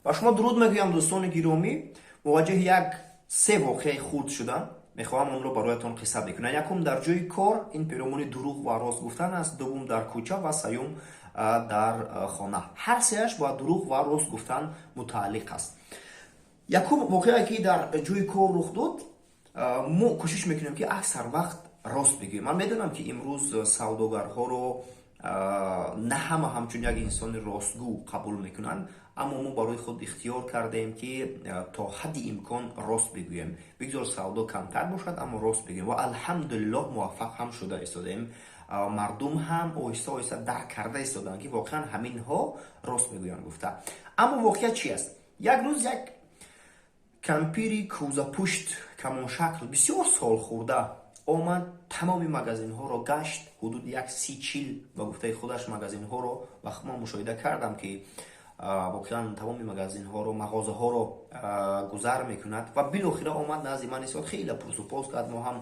Ба шумо дуруд мегӯям, дӯстони гиромӣ. Мувоҷиҳи як се воқеаи хурд шудам, мехоҳам онро бароятон қисса бикунам. Якум, дар ҷои кор, ин перомуни дурӯғ ва рост гуфтан аст. Дуввум, дар кӯча ва сеюм, дар хона. Ҳар сеяш ба дурӯғ ва рост гуфтан мутааллиқ аст. Якум воқеае, ки дар ҷои кор рух дод. Мо кӯшиш мекунем, ки аксар вақт рост бигӯем. Ман медонам, ки имрӯз савдогарҳоро на ҳама ҳамчун як инсони ростгӯ қабул мекунанд, аммо мо барои худ ихтиёр кардем, ки то ҳадди имкон рост бигӯем. Бигзор савдо камтар бошад, аммо рост бигӯем. Ва алҳамдулиллоҳ, муваффақ ҳам шуда истодаем. Мардум ҳам оҳиста оҳиста дарк карда истоданд, ки воқеан ҳаминҳо рост мегӯянд гуфта. Аммо воқеа чи аст? Як рӯз як кампири кӯзапушт, камоншакл, бисёр солхӯрда омад, тамоми магазинҳоро гашт, ҳудуди як 30-40, ба гуфтаи худаш, магазинҳоро. Ва ман мушоҳида кардам, ки воқеан тамоми магазинҳоро, мағозаҳоро гузар мекунад. Ва билохира омад, назди ман истод, хеле пурсупос кард. Мо ҳам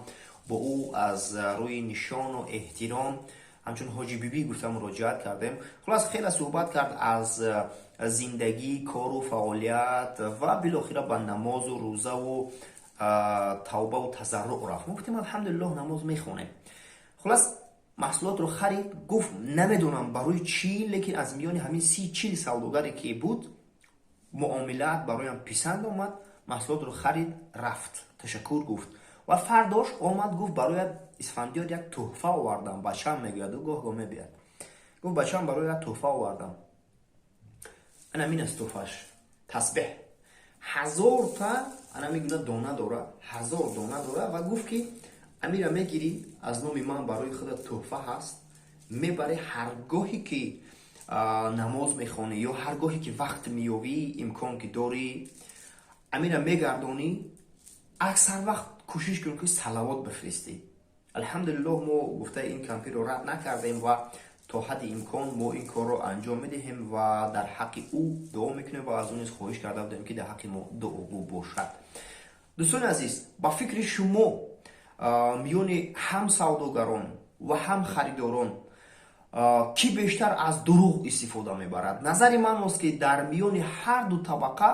бо ӯ аз рӯи нишону эҳтиром ҳамчун ҳоҷи бибӣ гуфта муроҷиат кардем. Хулас, хеле суҳбат кард аз зиндагӣ, кору фаъолият ва билохира ба намозу рӯзаву тавбаву тазарруъ рафт. Мо гуфтем: «Алҳамдулиллоҳ, намоз мехонем». Хулас, маҳсулотро харид. Гуфт: «Намедонам барои чӣ, лекин аз миёни ҳамин 30-40 савдогаре ки буд, муомилаат бароям писанд омад». Маҳсулотро харид, рафт, ташаккур гуфт ва фардош омад, гуфт: «Бароят, Исфандиёр, як тӯҳфа овардам». Бачаам, мегӯяд, ӯ гоҳ гоҳ мебиёд, гуфт: «Бачаам, бароят тӯҳфа овардам». Анамин аст тӯҳфаш: тасбеҳ, 1000 та анами гуна дона дора, 1000 дона дора. Ва гуфт, ки амира мегирӣ, аз номи ман барои худат тӯҳфа ҳаст, мебарӣ, ҳар гоҳе ки намоз мехонӣ ё ҳар гоҳе ки вақт меёвӣ, имкон ки дорӣ, амира мегардонӣ, аксар вақт кӯшиш кун, ки салавот бифиристӣ. Алҳамдулиллоҳ, мо гуфтаи ин кампирро рад накардем ва то ҳадди имкон мо ин корро анҷом медиҳем ва дар ҳаққи ӯ дуо мекунем ва аз ӯ низ хоҳиш карда будем, ки дар ҳаққи мо дуогӯ бошад. Дӯстони азиз, ба фикри шумо, миёни ҳам савдогарон ва ҳам харидорон кӣ бештар аз дурӯғ истифода мебарад? Назари ман ост, ки дар миёни ҳар ду табақа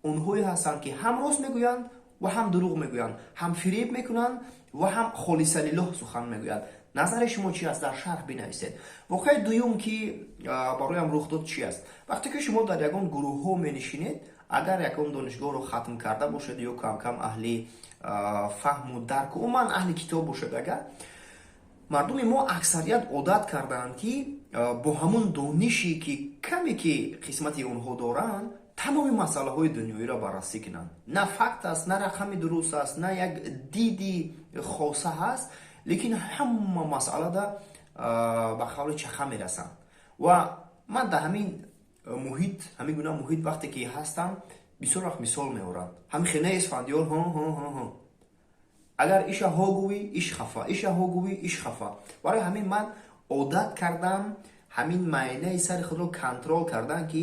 онҳое ҳастанд, ки ҳам рост мегӯянд ва ҳам дурӯғ мегӯянд, ҳам фиреб мекунанд ва ҳам холиса лиллоҳ сухан мегӯянд. Назари шумо чи аст? Дар шарҳ бинависед. Воқеаи дуюм, ки бароям рух дод, чи аст? Вақте ки шумо дар ягон гурӯҳҳо менишинед, агар ягон донишгоҳро хатм карда бошед ё камкам аҳли фаҳму дарку, умуман аҳли китоб бошед, агар мардуми мо аксарият одат кардаанд, ки бо ҳамун донише, ки каме ки қисмати онҳо доранд, тамоми масъалаҳои дунёиро баррасӣ кунанд. На факт аст, на рақами дуруст аст, на як диди хоса ҳаст, лекин ҳама масъалада ба қавли чаха мерасанд. Ва ман дар ҳамин муҳит, ҳамин гуна муҳит вақте ки ҳастам, бисёр вақт мисол меорам: «Ҳамин хел не, Исфандиёр? Ҳо, ҳо, ҳо, ҳо». Агар иша ҳо гӯӣ, иш хафа, иша ҳо гӯӣ, иш хафа. Барои ҳамин ман одат кардам ҳамин майнаи сари худро контрол кардан, ки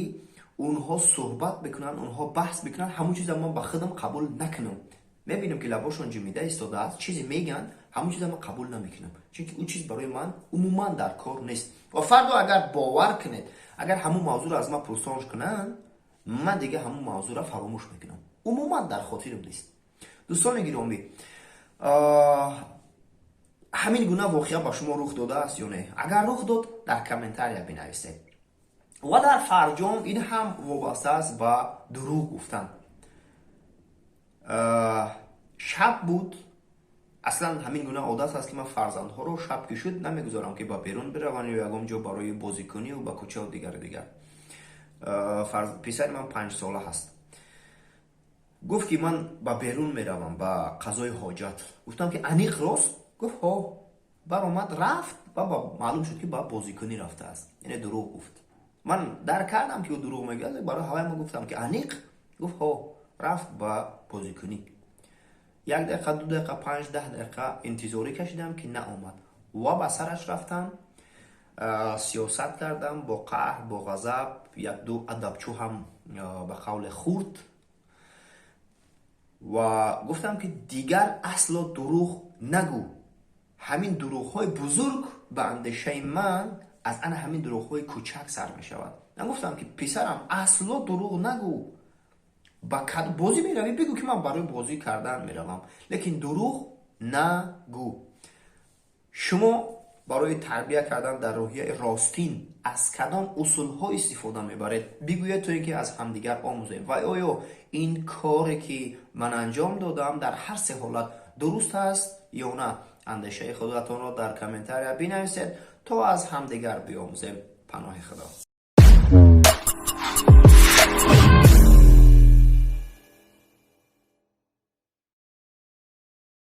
онҳо суҳбат бикунанд, онҳо баҳс бикунанд, ҳамон чиза ман ба худам қабул накунам. Мебинам, ки лабошон ҷимида истодааст, чизе мегӯянд, ҳамон чиза ман қабул намекунам, чунки ӯ чиз барои ман умуман дар кор нест. Ва фардо, агар бовар кунед, агар ҳамон мавзӯъро аз ман пурсонш кунанд, ман дига ҳамон мавзӯъро фаромӯш мекунам, умуман дар хотирам нест. Дӯстони гиромӣ, ҳамин гуна воқеа ба шумо рух додааст ё не? Агар рух дод, дар комментария бинависед. Ва дар фарҷом, ин ҳам вобаста аст ба дурӯғ гуфтан. Шаб буд. Аслан ҳамин гуна одат аст, ки ман фарзандҳоро шаб ки шуд, намегузорам, ки ба берун бираванд ё ягон ҷо барои бозикунию ба кӯчаву дигару дигар. Писари ман 5-сола ҳаст. Гуфт, ки ман ба берун меравам ба қазои ҳоҷат. Гуфтам, ки аниқ рост? Гуфт: «Ҳо». Баромад, рафт ва маълум шуд, ки ба бозикунӣ рафтааст, яъне дурӯғ гуфт. Ман дарк кардам, ки ӯ дурӯғ мегӯяд. Барои ҳавай ман гуфтам, ки аниқ? Гуфт: «Ҳо». Рафт ба бозикунӣ. Як дақиқа, 2 дақиқа, 5-10 дақиқа интизорӣ кашидам, ки наомад, ва ба сараш рафтам, сиёсат кардам, бо қаҳр, бо ғазаб, якду адабчӯ ҳам ба қавле хурд ва гуфтам, ки дигар асло дурӯғ нагӯ. Ҳамин дурӯғҳои бузург, ба андешаи ман, аз ана ҳамин дурӯғҳои кӯчак сар мешавад. Ман гуфтам, ки писарам, асло дурӯғ нагӯ. Ба бозӣ меравӣ, бигӯ, ки ман барои бозӣ кардан меравам, лекин дурӯғ нагӯ. Шумо барои тарбия кардан дар рӯҳияи ростин аз кадом усулҳо истифода мебаред? Бигӯед, то ин ки аз ҳамдигар омӯзем. Ва оё ин коре, ки ман анҷом додам, дар ҳар се ҳолат дуруст аст ё на? Андешаи худатонро дар комментария бинависед, то аз ҳамдигар биомӯзем. Паноҳи Худо.